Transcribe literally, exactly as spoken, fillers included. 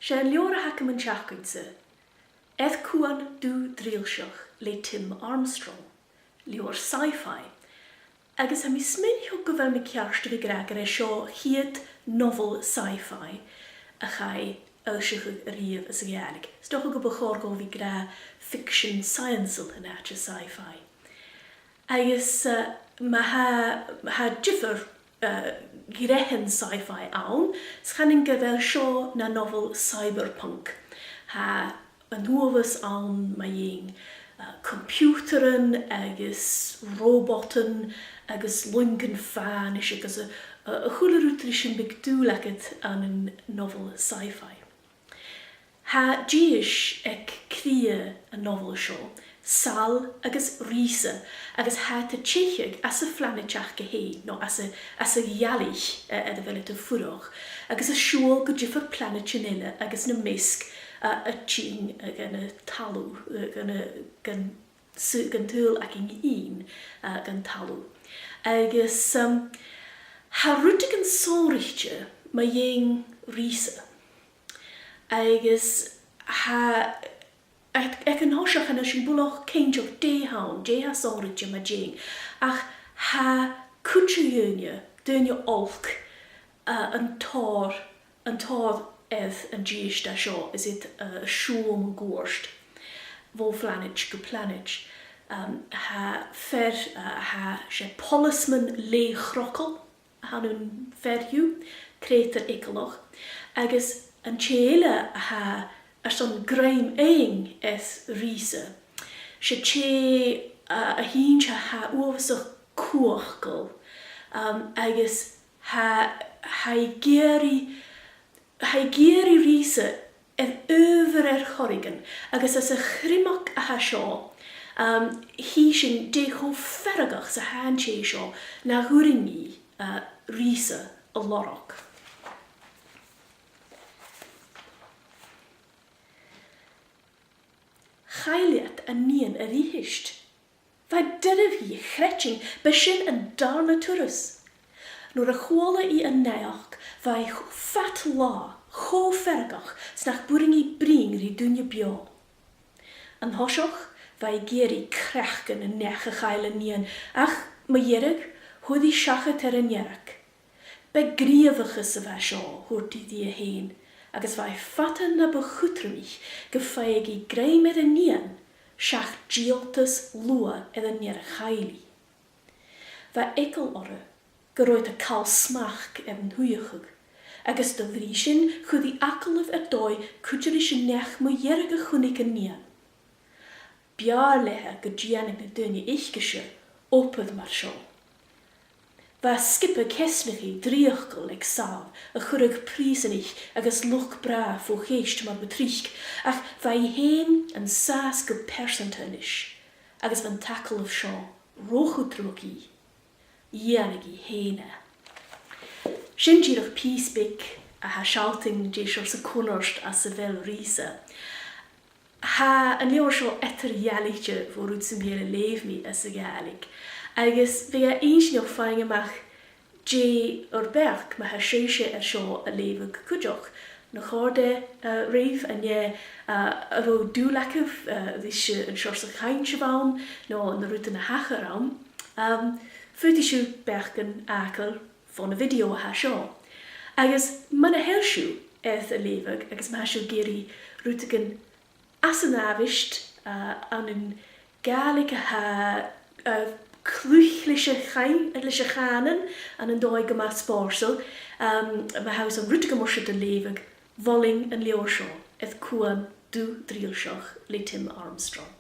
'S e an leabhar a th' agam an t-seachdain-sa, Air Cuan Dubh Drilseach le Tim Armstrong, leabhar sci-fi, agus tha mi a' smaoineachadh gu bheil mi ceart a bhith ag ràdh gur e seo a' chiad nobhail sci-fi a chaidh fhoillseachadh a-riamh sa Ghàidhlig. 'S dòcha gum bu chòir dhomh a bhith ag ràdh fiction scienceil an àite sci-fi. Agus, eh, ma tha, ma tha diofar, eh, ghnèithean sci-fi ann, 's chanainn gu bheil seo na nobhail cyberpunk. Tha an uabhas ann mu dheidhinn, eh, coimpiutairean agus robotan agus luingean fànais agus a, a, a h-uile rud ris am biodh dùil agad ann an nobhail sci-fi. Tha dithis aig cridhe an nobhail seo, Sal agus Risa, agus tha iad a' teicheadh às a' phlanaid aca fhèin, no às a', às a' ghealaich, eh, air a bheil iad a' fuireach, agus a' siubhal gu diofar planaidean eile agus nam measg, eh, a' tighinn, eh, gun an talamh, eh, gun a, gun s-, gun t-saoghal againn fhìn, eh, gun talamh. Agus, um, tha rudeigin sònraichte mu dheidhinn Risa. Agus tha, aig, aig an toiseach chan eil sinn buileach cinnteach dè th' ann, dè tha sònraichte mu dheidhinn. Ach tha cuid de dhaoine, daoine olc, eh, an tòir, an tòir air an dithis seo, is iad, eh, a' siubhal mun cuairt bho phlanaid gu planaid. Um, tha fear, eh, tha, 's e poileasman leth-chrogail a th' ann am fear dhiubh, creutair eagalach, agus an tè eile a tha airson grèim fhaighinn air Risa, 's e tè, eh, a th' innte a tha uabhasach cumhachdail, um, agus tha, tha i ag iarraidh, tha i ag iarraidh Risa air adhbhar air choreigin, agus anns a' chriomag a tha seo, um, chì sinn dè cho feargach 's a tha an tè seo nach urrainn dhi, uh, Risa a lorg. Chaill iad an nighean a-rithist. Bha e doirbh dhi a chreidsinn, b' e sin an dàrna turas. Nuair a chuala i an naidheachd, bha i cho fad là, cho feargach 's nach b' urrainn dhi bruidhinn ri duine beò. An toiseach, bha i ag iarraidh craiceann an neach a chaill an nighean, ach mu dheireadh, chuir i seachad air an fhearg. B' e gnìomhachas a bha seo, thuirt i dhi fhèin, agus bha i fada na bu chudromaiche gum faigheadh i grèim air an nighean, seach dìoltas luath air an fhear a chaill i. Bha eagal oirre gun robh iad a' call smachd air an t-suidheachadh, agus do bhrìgh sin chuir i agallamh air dòigh cuide ris an neach mu dheireadh a chunnaic an nighean. B' fheàrr leatha gun dèanadh na daoine aice-se obair mar seo. Bha sgioba ceasnachaidh dreuchdail aig Sal a chuireadh prìosanaich agus luchd-bràth fo cheist mar bu trice, ach bha i fhèin an sàs gu pearsanta a-nis, agus bha an t-agallamh seo ro chudromach dhi. Dhèanadh i fhèin e. Sin dìreach pìos beag a tha a' sealltainn dè seòrsa cunnart anns a bheil Risa. Tha an leabhar seo eadar-dhealaichte bho rud sam bith air a leugh mi anns a' Ghàidhlig, agus bhiodh e inntinneach faighinn a-mach dè ur beachd ma tha sibhse air seo a leughadh cuideachd. An do chòrd e, eh, ribh, an e, eh, an robh dùil agaibh, eh, ris, eh, an seòrsa cainnt a bh' ann, no na rudan a thachair ann? Em, faodaidh sibh beachdan fhàgail fon a' video a tha seo. Agus mura h-eil sibh air a leughadh, agus ma tha sibh ag iarraidh rudeigin às an àbhaist, eh, ann an Gàidhlig a tha, eh, cluich leis a' chai-, leis a' chànan, ann an dòigh gu math spòrsail, em, ma tha sibh airson rudeigin mar siud a leughadh, mholainn an leabhar seo, Air Cuan Dubh Drilseach le Tim Armstrong.